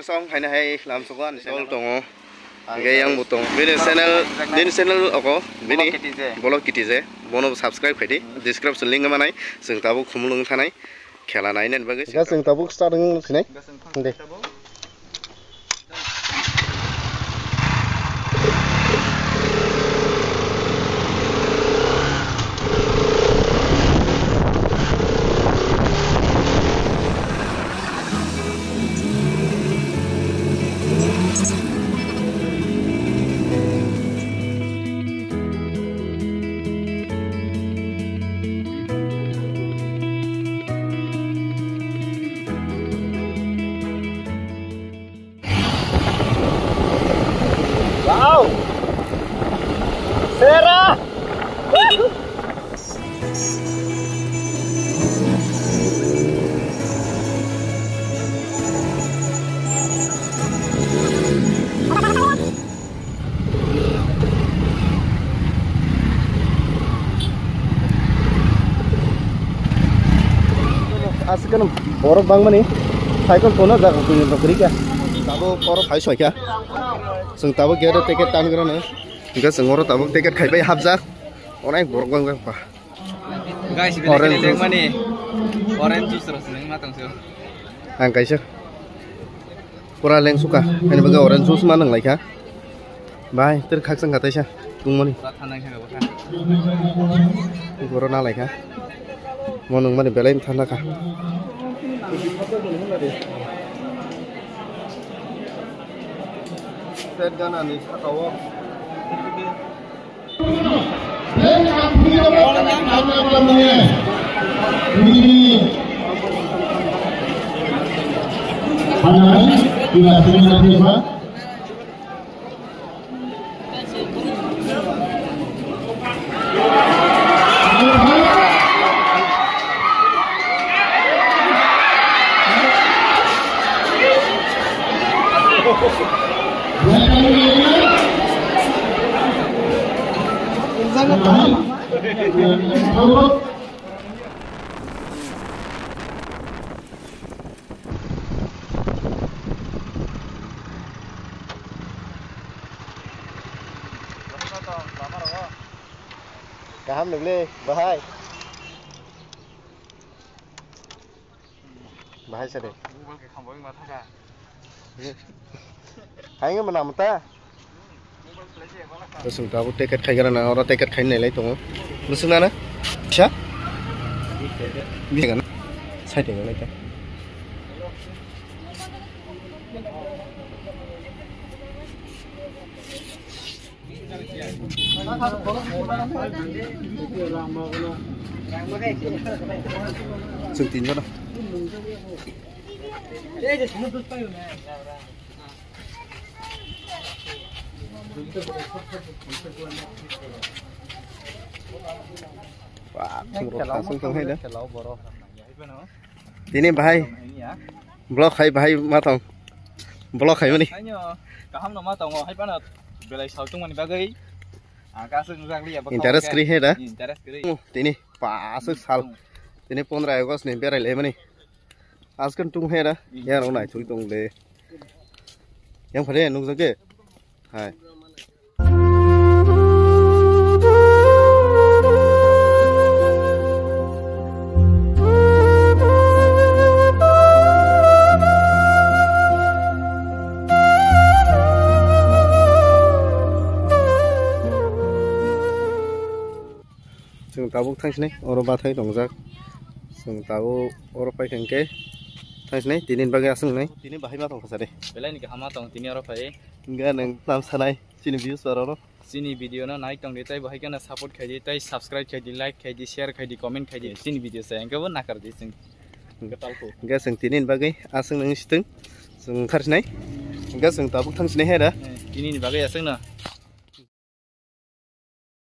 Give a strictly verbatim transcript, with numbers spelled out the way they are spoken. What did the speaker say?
Song phaina hai lam sugo ani channel tongo. Ang hingke yang bo tongo. Bini channel, bini channel oko, bini Bolok K T J. Bolok K T J. Bono subscribe khaidi. Hmm. Description link manai. Chwng tabuk khumulwng thanai. Khela nainani bagwi. Hingke chwng tabuk start wng sinai. Hingke chwng de. Tabuk. Wow! Sera! Aswk kheno borok bangmani cycle tona jaga twi rok kwrwi kha. Tabuk borok phai soi kha. Chwng tabuk gate o ticket tan gra no. Hingke chwng oro tabuk ticket khaibai hapjak. Onek borok bang bang pa. Guys, orange juice. Mani orange juice rok se nang ma tong se. Ang kaisa. Pura lengsuka, ani bagwi orange juice ma nang laikha. Bai, ter khak sang katai sa, tungmani. Pura thanai kha bwkha. Goro na laikha. Mo nang mani belai thanda kha. Set gana ni saka o. Kaham nukle, bahai. Bahai sade. Mobile ke khamboi ma thaka. Hai nge mana mata? Mobile play je bala. Chwng tabuk ticket khai gra na, oro ticket khai nai lai tongo. Nusuk na na? Sa? Bisa kan? Sai tongo lai ta. Chwng tinjon. Wah, chwng rok thang chwng thang hai da. Tini bahai. Vlog hai bahai ma thong. Vlog hai mani. Aino kaham no ma tongo hai pano belai sal tungmani bagwi. Ang kasuk nujak liya bwkha. Interest kwrwi he da? Interest kwrwi. Tini pasuk sal. Tini pondro August ni berai le mani. Aswk tung he da? Yang rok nai thung tong le. Yang phare nukjak de. Hai. Chwng tabuk thangsinai oro bathai tongjak. Chwng tabuk oro paikha hwnkhe thangsinai tini bagwi aswk wngnai. Tini bahai ma tongkha sade. Belai ni kaham ma tong tini oro phai. Hwnkhe nwng tamo sanai chini views rok no. Chini video no nai tongdi tei bahai kheno support khaidi tei subscribe khaidi, like khaidi, share khaidi, comment khaidi. Chini video se hwnkhe bo nakar di chwng. Hwnkhe talkho. Hwnkhe chwng tini ni bagwi aswk nwng swtwng. Chwng kharsinai. Hwnkhe chwng tabuk thangsinai he da. Eh, tini ni bagwi aswk no.